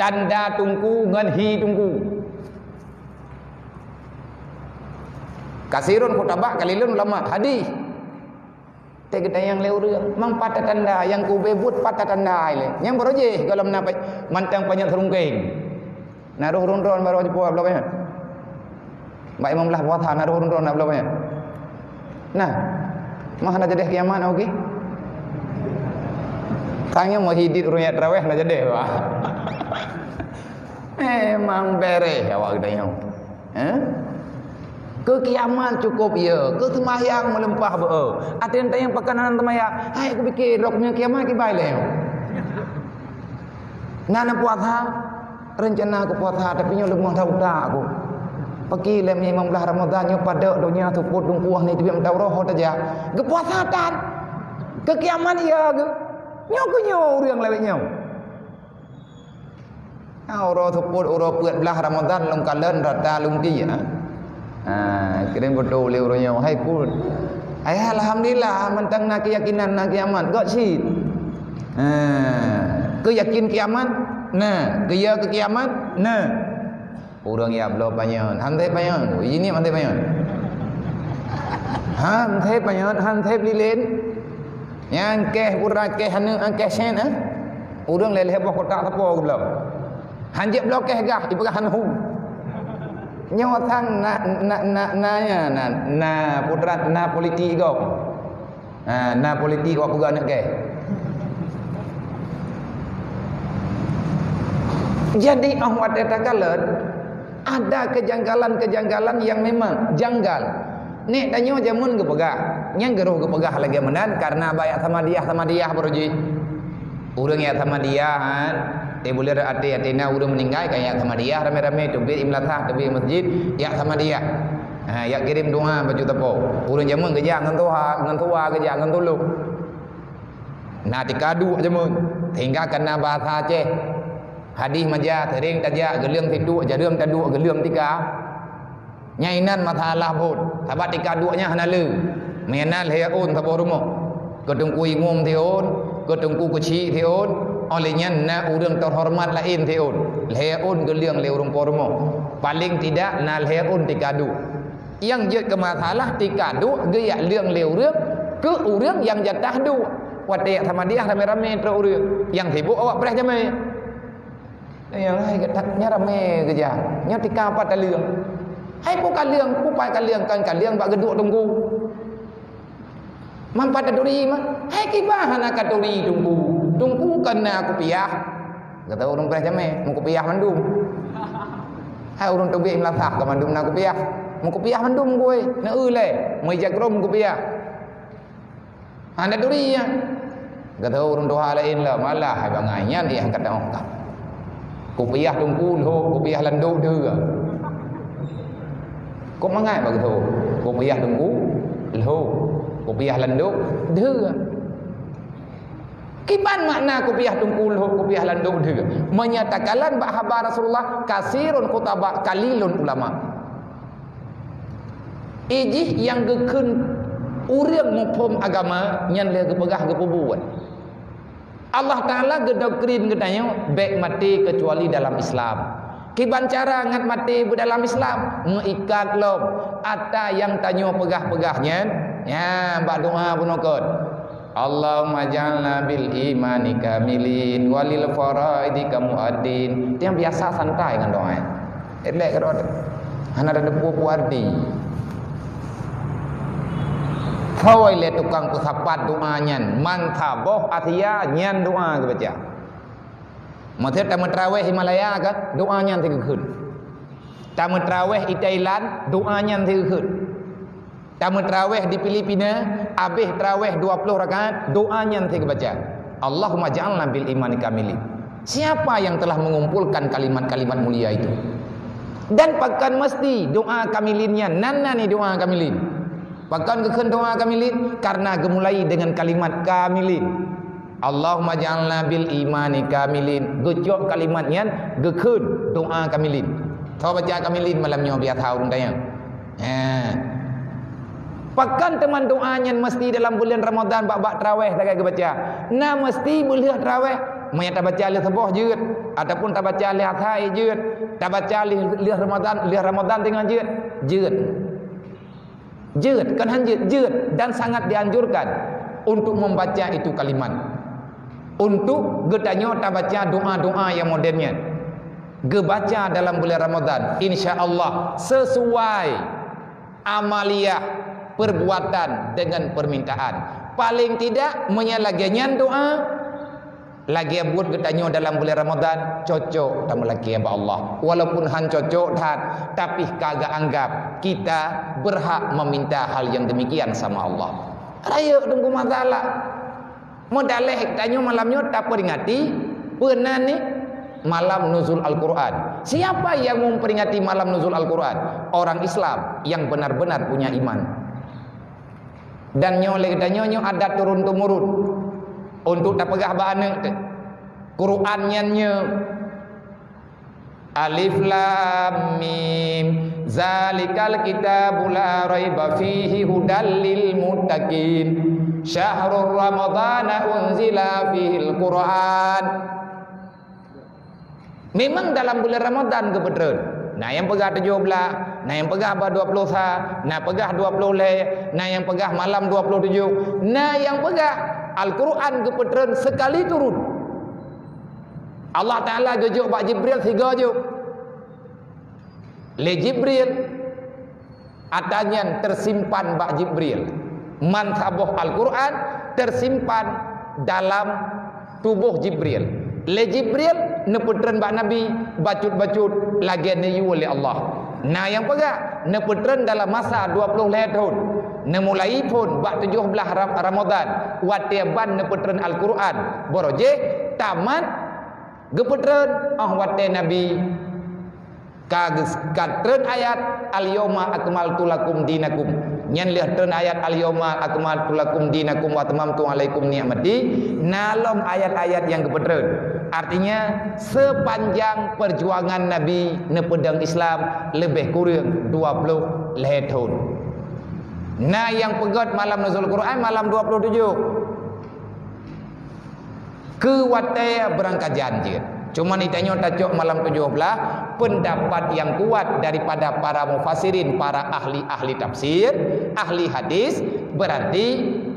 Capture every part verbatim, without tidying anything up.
Tanda teungku ngon hi teungku. Kasirun khutabak, kalilun ulama. Hadih. Teuka geutanyong lé ureuëng, mang pat tanda nyang keu ubé buet, pat tanda ilée. Nyang barô jih gohlom na mantong panyöt seurungkeng. Na roh ureuëng droe barô jipuwoe bloe panyöt. Bak limong blaih puasa na roh ureuëng droe na bloe panyöt. Nah, mah na jadeh kiamat oke. Tanyoe meuhidit ureuëng nyang traweh na jadeh bah. Memang bereh awak geutanyoe. Eh? Keu kiamat cukôp ya, keu seumayang meuleumpah beu. Até teuntang pakon hana seumayang, hai kupike rok nyoe kiamat kibai lé. Na neupuasa, rencana kupuasa tapi nyoe leumah that utak ku. Paki lé limong blaih Ramadhan nyoe padek donya seupôt dungkuah ni teubiet meudaurah ho tajak. Geupuasa tan. Keu kiamat ya geu. Nyoe keu nyoe ureuëng lawét nyoe. Ha, uroe seupôt, uroe peuet blaih Ramadhan lôn kalon rata lôn tiek, ha. Ha, kirém beutôi lé uroe nyoe, hai pun. Hai, alhamdulillah, mantong na keuyakinan na kiamat, göt cit. Ha, keuyakin kiamat? Na. Keuya keu kiamat? Na. Ureuëng jak bloe panyöt, han sép panyöt. Ini han sép panyöt. Han sép panyöt, han sép lilén. Nyang keh pura keh aneuk, nyang keh sét, eh? Ureuëng lhèe-lhèe boh kotak sapo geubloe. Han jeuet bloe keh gah, ipeugah han hu. Nyoe sang na, na, na, na, na, na, na putra, na politik gob. Ha, na politik wak peugah aneuk keh. Jadi, 'oh watèe takalon, ada kejanggalan-kejanggalan yang memang janggal. Nèk tanyoe jameun geupeugah, nyang geuroh geupeugah lagèe meunan karena bak jak Samadiyah-Samadiyah baroe jih. Ureuëng jak Samadiyah, han, eh, buleuen até-até na ureuëng meuninggai ka jak Samadiyah ramé-ramé, teubiet i meulasah, teubiet i meuseujid, jak Samadiyah. Ha, jak kirém doa bacut sapo. Ureuëng jameun geujak ngon tuha, ngon tuha geujak ngon tulok. Na tika duek jameun, sehingga kana bahasa Aceh. Hadih maja sering tajak geuleueng siduek, jareueng taduek geuleueng tika. Nyan inan masalah buet, sabab tika duek nyan hana le. Meunan lhèe ôn saboh rumoh. Keu teungku imum siôn, keu teungku keuchik siôn, óh lheueh nyan na ureuëng teuhoreumat laén siôn. Lhèe ôn geuleueng lé ureuëng po rumoh. Paléng tidak na lhèe ôn tika duek. Nyang jeuet keu masalah tika duek geujak leueng lé ureuëng keu ureuëng nyang jatah duek. Watèe jak Samadiyah ramé-ramé trok ureuëng, nyang sibuk awak preh jamé. Nyang hai geutak nyan ramé geujak, nyoe tika pat taleueng. Hai peue ka leueng, peue pat ka leueng, kon ka leueng bak geuduek teungku. Man pat taturi man, hai kiban hana ka turi teungku. Teungku kon na kupiah. Gata ureuëng preh jamé, meukupiah mandum. Hai ureuëng teubiet meulasah ka mandum na kupiah. Meukupiah mandum gui, na eu lé, meuija krom meukupiah. Hana turi nyan. Gata ureuëng tuha laén lah, malah hai bangai nyan, eh, angkat tangan. Kupiah teungku lhok, kupiah landok deuh. Kok mangat bak geutanyoe? Kupiah teungku lhok, kupiah landok deuh. Kiban makna kupiah teungku lhok, kupiah landok deuh? Meunyo takalon bak haba Rasulullah, kasirun khutaba, kalilun ulama. Ijih nyang geukheun ureuëng muphom agama nyan lheueh geupeugah geupeubuet. Allah Taala geudoktrin geutanyoe bék maté keucuali dalam Islam. Kiban cara ngat maté beudalam Islam? Meuikat lom ata nyang tanyoe peugah-peugah nyan, nyan bak doa bunoe kon. Allahumma ja'alna bil imani kamilin walil faraidi kamuaddin. Tiang biasa santai ngon doa. Elek keudroe teuh. Hana ada depu puardi. Phôi lé tukang peusapat doa nyan, man saboh Asia nyan doa geubaca. Maksud tameutraweh Himalaya kan, doa nyan sigeukheun. Tameutraweh i Thailand, doa nyan sigeukheun. Tameutraweh di Filipina, abéh traweh dua ploh rakaat, doa nyan sigeubaca, "Allahumma ja'alna bil imani kamilin." Siapa yang telah mengumpulkan kalimat-kalimat mulia itu? Dan pakon meusti doa kamilin nyan, nan na ni doa kamilin. Pakon geukheun doa kamilin? Karena geumulai dengan kalimat kamilin. "Allahumma ja'alna bil imani kamilin." Geucok kalimat nyan, geukheun doa kamilin. Soe baca kamilin malam nyoe biasa ureuëng tanyong. Ha. Pakon teuma doa nyan meusti dalam buleuen Ramadhan bak-bak traweh sagai geubaca? Na meusti beulheueh traweh? Meunyo tabaca lheueh suboh jeuet, ataupun tabaca lheueh asai jeuet, tabaca lheueh, lheueh Ramadan, lheueh Ramadan teungoh jeuet, jeuet. Jeuet, kon han jeuet, jeuet dan sangat dianjurkan untuk membaca itu kalimat. Untuk geutanyoe tabaca doa-doa nyang modern nyan. Geubaca dalam bulan Ramadan, insya Allah sesuai amaliah perbuatan dengan permintaan. Paling tidak, meunyo lagèe nyan doa, lagèe buet geutanyoe dalam bulan Ramadan, cocok tameulakèe bak Allah. Walaupun han cocok that, tapi ka geuanggap kita berhak meminta hal yang demikian sama Allah. Rayeuk teungku masalah. Meudaléh tanyoe malam nyoe taperingati peue nan ni malam nuzul Al-Quran. Siapa yang memperingati malam nuzul Al-Quran? Orang Islam yang benar-benar punya iman. Dan nyoe lé geutanyoe nyoe adat turun-temurun untuk tapeugah bak aneuk teuh. Quran nyan nyoe Alif Lam Mim. Zalikal kitabu la raiba fihi hudal lil muttaqin. Syahrul Ramadana unzila fihil Quran. Memang dalam bulan Ramadan geupeutreun. Na nyang peugah tujoh blaih, na nyang peugah ba dua ploh sa, na peugah dua ploh lhèe, na nyang peugah malam dua ploh tujoh, na nyang peugah Al-Quran geupeutreun sekali turun. Allah Taala geujok bak Jibril sigoe jok. Lé Jibril, ata nyan teusimpan bak Jibril. Man saboh Al-Quran teusimpan dalam tuboh Jibril. Lé Jibril neupeutreun bak Nabi bacut-bacut lagèe neuyue lé Allah. Na nyang peugah neupeutreun dalam masa dua ploh lhèe thôn. Neumulai phôn bak tujoh blaih Ra-, Ramadan, watèe ban neupeutreun Al-Quran. Barô jih tamat geupeutreun, 'oh watèe Nabi ka geus-, ka treun ayat, "Al-yauma akmaltu lakum dinakum." Nyan lheueh treun ayat, "Al-yauma akmaltu lakum dinakum wa atmamtu alaikum ni'mati", na lom ayat-ayat nyang geupeutreun. Artinya, sepanjang perjuangan Nabi neupeudong Islam leubeh kureueng dua ploh lhèe thôn. Na nyang peugöt malam Nuzul Quran malam dua ploh tujoh. Keu watèe beurangkajan jeuet. Cuma di tanyoe tacok malam tujoh blaih, peundapat nyang kuat daripada para mufassirin, para ahli-ahli tafsir, ahli hadis, berarti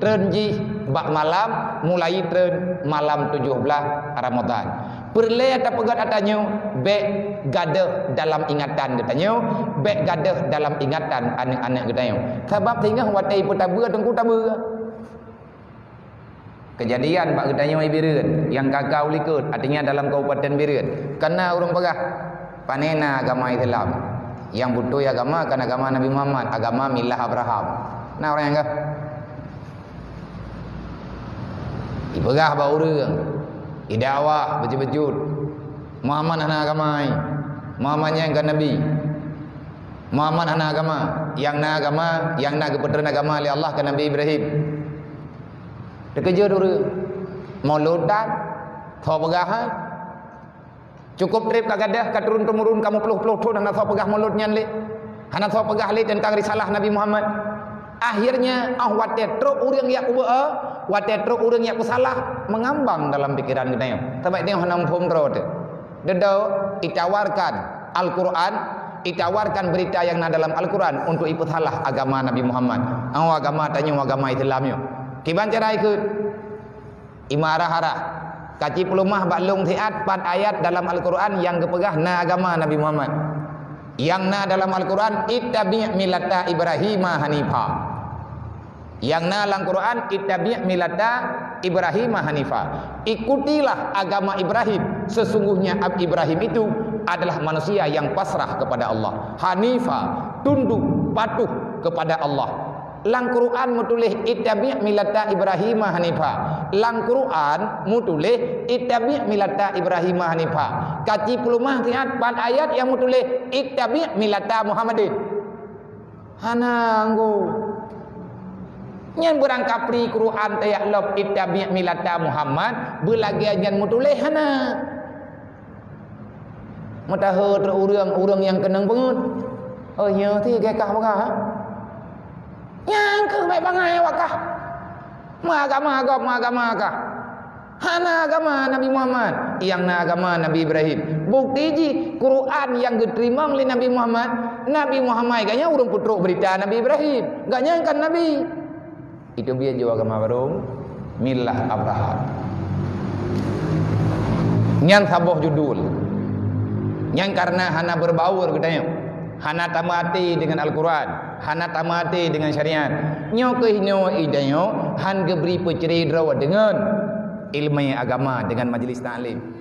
treun jih bak malam, mulai treun malam tujoh blaih Ramadan. Peureulèe tapeugöt ata nyoe, bèk gadôh dalam ingatan geutanyoe, bèk gadôh dalam ingatan aneuk-aneuk geutanyoe. Sabab singoh watèe ipeutabeu teungku tabeu. Keujadian bak geutanyoe i Bireuen, nyang ka-ka u likot, artinya dalam Kabupaten Bireuen. Kana ureueng peugah, "Panena agama Islam?" Nyang beutôi agama kan agama Nabi Muhammad, agama milah Abraham. Na ureueng nyang peugah. Ipeugah bak ureueng, idakwa beujeuet-beujeuet, "Muhammad hana agama, Muhammad nyan kon nabi. Muhammad hana agama. Nyang na agama, nyang na geupeutreun agama lé Allah keu Nabi Ibrahim." Teukeujot ureueng. Mulod tan, soe peugah hai? Cukup trép ka gadôh, ka turun-temurun, ka meuploh-ploh thôn hana soe peugah mulod nyan lé. Hana soe peugah lé teuntang risalah Nabi Muhammad. Akhirnya, 'oh watèe trok ureueng jak peubeuet, watèe trok ureueng jak peusalah, meungambang dalam pikeran geutanyoe. Sabab tanyoe hana muphom droe teuh. Dudoe, itawarkan Al-Quran, itawarkan berita nyang na dalam Al-Quran untuk ipeusalah agama Nabi Muhammad. 'Oh agama tanyoe agama Islam nyoe. Kiban cara ikheun? Imarah-arah. Kaci peuleumah bak lôn siat pat ayat dalam Al-Quran nyang geupeugah na agama Nabi Muhammad. Nyang na dalam Al-Quran, "Ittabi' millata Ibrahima hanifa." Nyang na lam Quran, "Ittabi' millata Ibrahima hanifa." Ikutilah agama Ibrahim. Sesungguhnya Ab-, Ibrahim itu adalah manusia yang pasrah kepada Allah. Hanifa, tunduk, patuh kepada Allah. Lam Quran meutuléh, "Ittabi' millata Ibrahima hanifa." Lam Quran meutuléh, "Ittabi' millata Ibrahima hanifa." Kaci peuleumah siat pat ayat nyang meutuléh, "Ittabi' millata Muhammadin." Hana anggô. Nyan beurangkapri Quran tajak lom, "Ittabi' millata Muhammad", beulagèe nyan meutuléh hana. Meutahô trok ureueng, ureueng nyang keunong peungeut. Oh, nyoe ti gèt kah peugah, ha? Nyang keuh bèk bangai awak kah. Meuagama gob, meuagama kah. Hana agama Nabi Muhammad, nyang na agama Nabi Ibrahim. Bukti jih, Quran nyang geuteurimong lé Nabi Muhammad, Nabi Muhammad geuh nyan ureuëng peutrok beurita Nabi Ibrahim. Geuh nyan kan Nabi. Itu biet jeuet agama barô, millah Abrahah. Nyan saboh judul. Nyan karena hana berbaur geutanyoe. Hana tameuaté deungon Al-Quran, hana tameuaté deungon syariat. Nyoe keuh nyoe i tanyoe han geubri peucre droe deungon ileumèe agama, deungon majlis taklim.